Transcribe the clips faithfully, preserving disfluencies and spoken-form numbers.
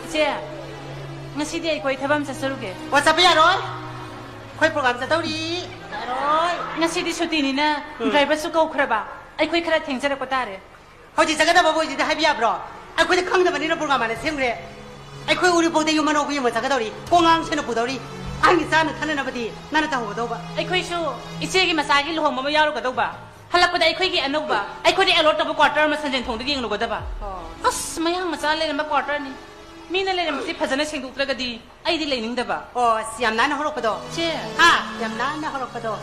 ꯏꯆꯦ, ꯉꯁꯤꯗꯤ ꯑꯩꯈꯣꯏ ꯊꯕꯛ ꯑꯃ ꯆꯠꯆꯔꯨꯒꯦ꯫ ꯑꯣ, ꯆꯠꯄ ꯌꯥꯔꯣꯏ꯫ ꯑꯩꯈꯣꯏ program ꯆꯠꯇꯧꯔꯤ꯫ ꯌꯥꯔꯣꯏ꯫ ꯉꯁꯤꯗꯤ ꯁꯨꯇꯤꯅꯤꯅ ꯎꯝ꯫ Driverꯁꯨ ꯀꯧꯈ꯭ꯔꯕ꯫ ꯑꯩꯈꯣꯏ ꯈꯔ ꯊꯦꯡꯖꯔꯛꯄ ꯇꯥꯔꯦ꯫ ꯍꯧꯖꯤꯛ ꯆꯠꯀꯗꯕꯕꯨ ꯍꯧꯖꯤꯛꯇꯤ ꯍꯥꯏꯕ ꯌꯥꯕ꯭ꯔꯣ? ꯑꯩꯈꯣꯏꯗꯤ ꯈꯪꯗꯕꯅꯤꯅ program ꯍꯥꯟꯅ ꯁꯦꯝꯈ꯭ꯔꯦ꯫ ꯑꯩꯈꯣꯏ ꯎꯔꯤꯄꯣꯛꯇ ꯌꯨꯝ ꯑꯅꯧꯕ ꯌꯦꯡꯕ ꯆꯠꯀꯗꯧꯔꯤ꯫ ꯀꯣꯡꯉꯥꯡ ꯁꯦꯟꯅ ꯄꯨꯗꯧꯔꯤ꯫ ꯑꯍꯟꯒꯤ ꯆꯥꯅ ꯊꯛꯅꯅꯕꯗꯤ ꯅꯪꯅ ꯇꯧꯍꯧꯒꯗꯧꯕ꯫ ꯑꯩꯈꯣꯏꯁꯨ ꯏꯆꯦꯒꯤ ꯃꯆꯥꯒꯤ ꯂꯨꯍꯣꯡꯕ ꯑꯃ ꯌꯥꯎꯔꯨꯒꯗꯧꯕ꯫ ꯍꯜꯂꯛꯄꯗ ꯑꯩꯈꯣꯏꯒꯤ ꯑꯅꯧꯕ, ꯑꯩꯈꯣꯏꯗ allot ꯇꯧꯕ quarter ꯑꯃ ꯁꯟꯖꯦꯟ ꯊꯣꯡꯗꯒꯤ ꯌꯦꯡꯂꯨꯒꯗꯕ꯫ ꯑꯣ꯫ ꯑꯁ, ꯃꯌꯥꯡ ꯃꯆꯥ ꯂꯩꯔꯝꯕ quarterꯅꯤ꯫ ꯃꯤꯅ ꯂꯩꯔꯝꯕꯁꯤ ꯐꯖꯅ ꯁꯦꯡꯗꯣꯛꯇ꯭ꯔꯒꯗꯤ ꯑꯩꯗꯤ ꯂꯩꯅꯤꯡꯗꯕ꯫ ꯑꯣ, ꯑꯁ, ꯌꯥꯝ ꯅꯥꯟꯅ ꯍꯧꯔꯛꯄꯗꯣ꯫ ꯆꯦ꯫ ꯍꯥ? ꯌꯥꯝ ꯅꯥꯟꯅ ꯍꯧꯔꯛꯄꯗꯣ꯫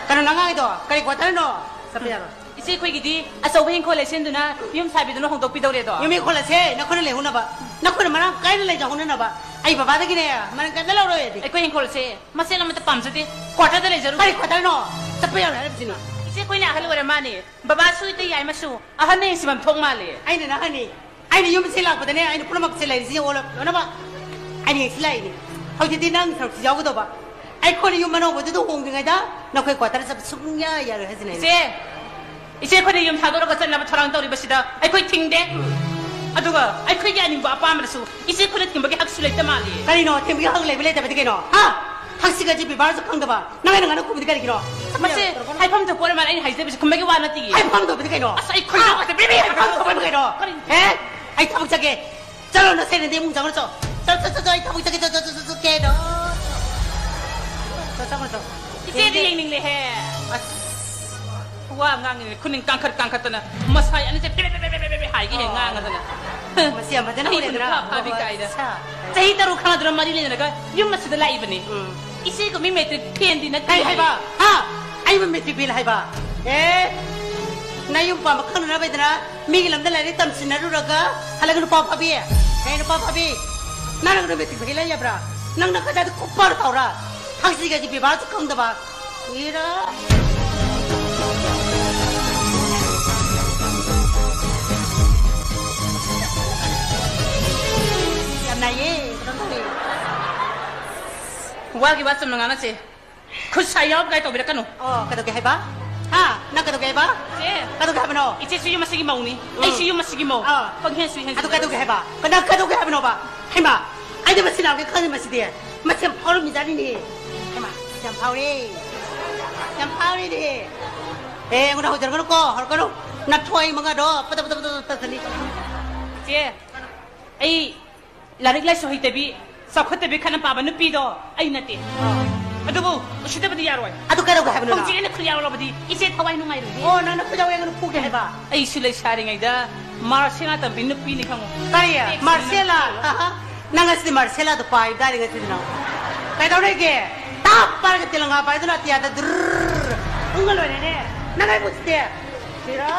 ꯀꯩꯅꯣ ꯅꯪ ꯉꯥꯡꯉꯤꯗꯣ? ꯀꯔꯤ quarterꯅꯣ? ꯆꯠꯄ ꯌꯥꯔꯣꯏ꯫ ꯏꯆꯦ, ꯑꯩꯈꯣꯏꯒꯤꯗꯤ ꯑꯆꯧꯕ ꯏꯪꯈꯣꯜ ꯂꯩꯁꯦꯝꯗꯨꯅ ꯌꯨꯝ ꯁꯥꯕꯤꯗꯨꯅ ꯍꯣꯡꯗꯣꯛꯄꯤꯗꯧꯔꯦꯗꯣ꯫ ꯌꯨꯝ ꯏꯪꯈꯣꯜ ꯑꯁꯦ ꯅꯈꯣꯏꯅ ꯂꯩꯍꯧꯅꯕ, ꯅꯈꯣꯏꯅ ꯃꯔꯥꯡ ꯀꯥꯏꯅ ꯂꯩꯖꯍꯧꯅꯅꯕ꯫ ꯑꯩ ꯕꯕꯥꯗꯒꯤꯅꯦ ꯃꯔꯥꯡ ꯀꯥꯏꯅ ꯂꯧꯔꯣꯏ ꯑꯩꯗꯤ꯫ ꯑꯩꯈꯣꯏ ꯏꯪꯈꯣꯜ ꯑꯁꯦ ꯃꯆꯦꯠ ꯑꯃꯠꯇ ꯄꯥꯝꯖꯗꯦ꯫ Quarterꯗ ꯂꯩꯖꯔꯨ꯫ ꯀꯔꯤ quarterꯅꯣ? ꯆꯠꯄ ꯌꯥꯔꯣꯏ ꯍꯥꯏꯔꯤꯕꯁꯤꯅ꯫ ꯏꯆꯦ, ꯑꯩꯈꯣꯏꯅ ꯑꯍꯜ ꯑꯣꯏꯔ ꯃꯥꯅꯦ꯫ ꯕꯕꯥꯁꯨ ꯏꯇꯩ ꯌꯥꯏꯃꯁꯨ ꯑꯍꯟꯅ ꯌꯦꯡꯁꯤꯟꯐꯝ ꯊꯣꯛ ꯃꯥꯜꯂꯦ꯫ ꯑꯩꯅ ꯅꯍꯥꯟꯅꯤ, ꯑꯩꯅ ꯌꯨꯝꯁꯤ ꯂꯥꯛꯄꯗꯅꯦ, ꯑꯩꯅ ꯄꯨꯝꯅꯃꯛꯁꯦ ꯂꯩꯔꯤꯁꯤ ꯌꯦꯡꯉꯣ ꯂꯣꯏꯅꯃꯛ꯫ ꯑꯩꯅ ꯌꯦꯡꯁꯤ ꯂꯥꯛꯏꯅꯤ꯫ ꯍꯧꯖꯤꯛꯇꯤ ꯅꯪ ꯁꯔꯨꯛꯁꯤ ꯌꯥꯎꯒꯗꯧꯕ꯫ ꯑꯩꯈꯣꯏꯅ ꯌꯨꯝ ꯑꯅꯧꯕꯗꯨꯗ ꯍꯣꯡꯗ꯭ꯔꯤꯉꯩꯗ ꯅꯈꯣꯏ quarter ꯆꯠꯄ ꯁꯨꯡꯌꯥ ꯌꯥꯔꯣꯏ ꯍꯥꯏꯁꯤꯅꯦ ꯑꯩꯅ꯫ ꯏꯆꯦ, ꯏꯆꯦ, ꯑꯩꯈꯣꯏꯅ ꯌꯨꯝ ꯊꯥꯗꯣꯛꯂꯒ ꯆꯠꯅꯕ ꯊꯧꯔꯥꯡ ꯇꯧꯔꯤꯕꯁꯤꯗ ꯑꯩꯈꯣꯏ ꯊꯤꯡꯗꯦ꯫ ꯑꯗꯨꯒ ꯑꯩꯈꯣꯏꯒꯤ ꯑꯅꯤꯡꯕ ꯑꯄꯥꯝꯕꯗꯁꯨ ꯏꯆꯦ ꯑꯩꯈꯣꯏꯅ ꯊꯤꯡꯕꯒꯤ ꯍꯛꯁꯨ ꯂꯩꯇ ꯃꯥꯜꯂꯤ꯫ ꯀꯔꯤꯅꯣ? ꯊꯤꯡꯕꯒꯤ ꯍꯛ ꯂꯩꯕ ꯂꯩꯇꯕꯗꯤ ꯀꯩꯅꯣ? ꯍꯥ? ꯍꯛꯁꯤꯒꯁꯤ ꯕꯦꯕꯥꯔꯁꯨ ꯈꯪꯗꯕ꯫ ꯅꯪ ꯑꯩꯅ ꯉꯥꯡꯅ ꯈꯨꯝꯕꯗꯤ ꯀꯔꯤꯒꯤꯅꯣ? ꯃꯁꯦ, ꯍꯥꯏꯐꯝ ꯊꯣꯛꯄ ꯑꯣꯏꯔ ꯃꯥꯜꯂꯦ ꯑꯩꯅ ꯍꯥꯏꯖꯕꯁꯦ ꯈꯨꯝꯕꯒꯤ ꯋꯥ ꯅꯠꯇꯤꯌꯦ꯫ ꯍꯥꯏꯐꯝ ꯊꯣꯛꯄꯗꯤ ꯀꯩꯅꯣ? ꯑꯁ, ꯑꯩ ꯈꯣꯏꯗꯧ ꯍꯥ? ꯈꯛꯇ ꯕꯤꯕꯤ ꯍꯥꯏꯐꯝ ꯊꯣꯛꯄꯗꯤ ꯀꯩꯅꯣ? ꯀꯔꯤ? ꯍꯦ? ꯑꯩ ꯊꯕꯛ ꯆꯠꯀꯦ꯫ ꯆꯠꯂꯣ, ꯅꯁꯦꯟꯅꯗꯤ ꯏꯃꯨꯡ ꯆꯪꯉꯨ ꯆꯣ꯫ ꯆꯠ, ꯆꯠ, ꯆꯠ, ꯆꯠ, ꯑꯩ ꯊꯕꯛ ꯆꯠꯀꯦ꯫ ꯆꯠ, ꯆꯠ, ꯆꯠ, ꯆꯠ, ꯆꯠ, ꯀꯩꯅꯣ? ꯆꯠ, ꯆꯪꯉꯨ ꯆꯣ꯫ ꯏꯆꯦꯗꯤ ꯌꯦꯡꯅꯤꯡ-, ꯌꯦꯡꯅꯤꯡꯂꯦꯍꯦ꯫ ꯑꯁ꯫ ꯋꯥ ꯉꯥꯡꯉꯤꯅꯦ, ꯈꯨꯅꯤꯡ ꯀꯥꯡꯈꯠ ꯀꯥꯡꯈꯠꯇꯅ, ꯃꯁꯥꯏ ꯑꯅꯤꯁꯦ ꯄꯦ ꯄꯦ ꯄꯦ ꯍꯥꯏꯒꯤ ꯍꯦꯛ ꯑꯣ꯫ ꯉꯥꯡꯉꯗꯅ꯫ ꯃꯁꯤ ꯌꯥꯝ ꯐꯖꯅ ꯑꯩ ꯍꯧꯔꯦꯗꯅ꯫ ꯈꯨꯅꯨꯡ ꯐꯥ ꯐꯥꯕꯤ ꯑꯣ, ꯀꯥꯏꯗ꯫ ꯑꯠꯁꯥ꯫ ꯆꯍꯤ ꯇꯔꯨꯛ ꯈꯪꯅꯗꯅ ꯃꯔꯤ ꯂꯩꯅꯔꯒ ꯌꯨꯝ ꯑꯁꯤꯗ ꯂꯥꯛꯏꯕꯅꯤ꯫ ꯎꯝ꯫ ꯏꯆꯦꯒ ꯃꯤ ꯃꯦꯇ꯭ꯔꯤꯛ ꯐꯦꯟꯗꯤ ꯅꯠꯇꯦ꯫ ꯀꯩ ꯍꯥꯏꯕ? ꯍꯥ? ꯑꯩꯕꯨ ꯃꯦꯇ꯭ꯔꯤꯛ ꯐꯦꯜ ꯍꯥꯏꯕ? ꯑꯦ? ꯅꯌꯨꯝ ꯄꯥꯟꯕ ꯈꯪꯅꯅꯕ ꯍꯥꯏꯗꯅ ꯃꯤꯒꯤ ꯂꯝꯗ ꯂꯥꯏꯔꯤꯛ ꯇꯝꯁꯤꯟꯅꯔꯨꯔꯒ ꯍꯜꯂꯒ ꯅꯨꯄꯥ ꯐꯥꯕꯤ? ꯀꯩ ꯅꯨꯄꯥ ꯐꯥꯕꯤ? ꯅꯪꯅ ꯃꯦꯇ꯭ꯔꯤꯛ ꯐꯦꯜ ꯍꯥꯏ ꯌꯥꯕ꯭ꯔꯥ? ꯅꯪꯅ ꯀꯗꯥꯏꯗ ꯈꯨꯄꯥꯛ ꯊꯥꯎꯔꯥ? ꯍꯛꯁꯤꯒꯗꯤ ꯕꯦꯕꯥꯔꯁꯨ ꯈꯪꯗꯕ꯫ ꯏꯔꯥ꯫ ꯌꯥꯝ ꯅꯥꯏꯌꯦ, ꯀꯩꯅꯣ ꯇꯧꯋꯦ꯫ ꯋꯥꯒꯤ ꯋꯥ ꯆꯨꯝꯅ ꯉꯥꯡꯅꯁꯦ꯫ ꯈꯨꯠ ꯁꯥ ꯌꯥꯎ ꯀꯥꯏ ꯇꯧꯕꯤꯔꯛꯀꯅꯨ꯫ ꯑꯣ, ꯀꯩꯗꯧꯒꯦ ꯍꯥꯏꯕ? ꯍꯥ? ꯅꯪ ꯀꯩꯗꯧꯒꯦ ꯍꯥꯏꯕ? ꯆꯦ꯫ ꯀꯩꯗꯧꯒꯦ ꯍꯥꯏꯕꯅꯣ? ꯏꯆꯦꯁꯨ ꯌꯨꯝ ꯑꯁꯤꯒꯤ ꯃꯧꯅꯤ꯫ ꯎꯝ꯫ ꯑꯩꯁꯨ ꯌꯨꯝ ꯑꯁꯤꯒꯤ ꯃꯧ꯫ ꯑꯥ꯫ ꯄꯪꯍꯦꯟꯁꯨ ꯍꯦꯟꯖꯤꯜꯂꯦ꯫ ꯑꯗꯨ ꯀꯩꯗꯧꯒꯦ ꯍꯥꯏꯕ? ꯀꯅꯥ ꯀꯩꯗꯧꯒꯦ ꯍꯥꯏꯕꯅꯣꯕ? ꯍꯩꯃꯥ, ꯑꯩꯗꯤ ꯃꯁꯤ ꯂꯥꯛꯀꯦ ꯈꯪꯗꯦ ꯃꯁꯤꯗꯤ꯫ ꯃꯁꯤ ꯌꯥꯝ ꯐꯥꯎꯔꯝꯃꯤꯖꯥꯠꯅꯤꯅꯦ꯫ ꯍꯩꯃꯥ, ꯌꯥꯝ ꯐꯥꯎꯔꯦ꯫ ꯌꯥꯝ ꯐꯥꯎꯔꯦꯅꯦ꯫ ꯑꯦ, ꯑꯩꯉꯣꯟꯗ ꯍꯧꯖꯔꯛꯀꯅꯨꯀꯣ, ꯍꯧꯔꯛꯀꯅꯨ꯫ ꯅꯊ꯭ꯋꯥꯏ ꯃꯉꯥꯗꯣ ꯄꯗ ꯄꯗ ꯄꯗ ꯄꯗ ꯇꯠꯁꯅꯤ꯫ ꯆꯦ, ꯑꯩ ꯂꯥꯏꯔꯤꯛ ꯂꯥꯏꯁꯨ ꯍꯩꯇꯕꯤ, ꯆꯥꯎꯈꯠꯇꯕꯤ ꯈꯠꯅ ꯄꯥꯕ ꯅꯨꯄꯤꯗꯣ ꯑꯩ ꯅꯠꯇꯦ꯫ ꯑꯗꯨꯕꯨ ꯎꯁꯤꯠꯇꯕꯗꯤ ꯌꯥꯔꯣꯏ꯫ ꯑꯗꯨ ꯀꯩꯗꯧꯒꯦ ꯍꯥꯏꯕꯅꯣ ꯅꯪ? ꯍꯧꯖꯤꯛ ꯑꯩꯅ ꯈꯨꯜ ꯌꯥꯎꯔꯕꯗꯤ ꯏꯆꯦ ꯊꯋꯥꯏ ꯅꯨꯡꯉꯥꯏꯔꯣꯏꯌꯦ꯫ ꯑꯣ, ꯅꯪꯅ ꯈꯨꯜ ꯌꯥꯎꯋꯦ, ꯑꯩꯉꯣꯟꯗ ꯐꯨꯒꯦ ꯍꯥꯏꯕ? ꯑꯩꯁꯨ ꯂꯩꯁꯥꯔꯤꯉꯩꯗ ꯃꯥꯔꯁꯦꯂꯥ ꯇꯝꯕꯤ ꯅꯨꯄꯤꯅꯤ ꯈꯪꯉꯨ꯫ ꯀꯔꯤ? ꯃꯥꯔꯁꯦꯂꯥ? ꯑꯍꯥ꯫ ꯅꯪ ꯉꯁꯤꯗꯤ ꯃꯥꯔꯁꯦꯂꯥꯗꯣ ꯄꯥꯏꯕ ꯇꯥꯔꯦ ꯉꯁꯤꯗꯤ ꯅꯪ꯫ ꯀꯩꯗꯧꯔꯒꯦ? ꯇꯥꯞ ꯄꯥꯏꯔꯒ ꯇꯦꯂꯪꯒꯥ ꯄꯥꯏꯗꯨꯅ ꯑꯇꯤꯌꯥꯗ ꯗꯨꯔ ꯎꯪꯉ ꯂꯣꯏꯔꯦꯅꯦ꯫ ꯅꯪ ꯑꯩꯕꯨ ꯎꯁꯤꯠꯇꯦ꯫ ꯁꯤꯔꯥ?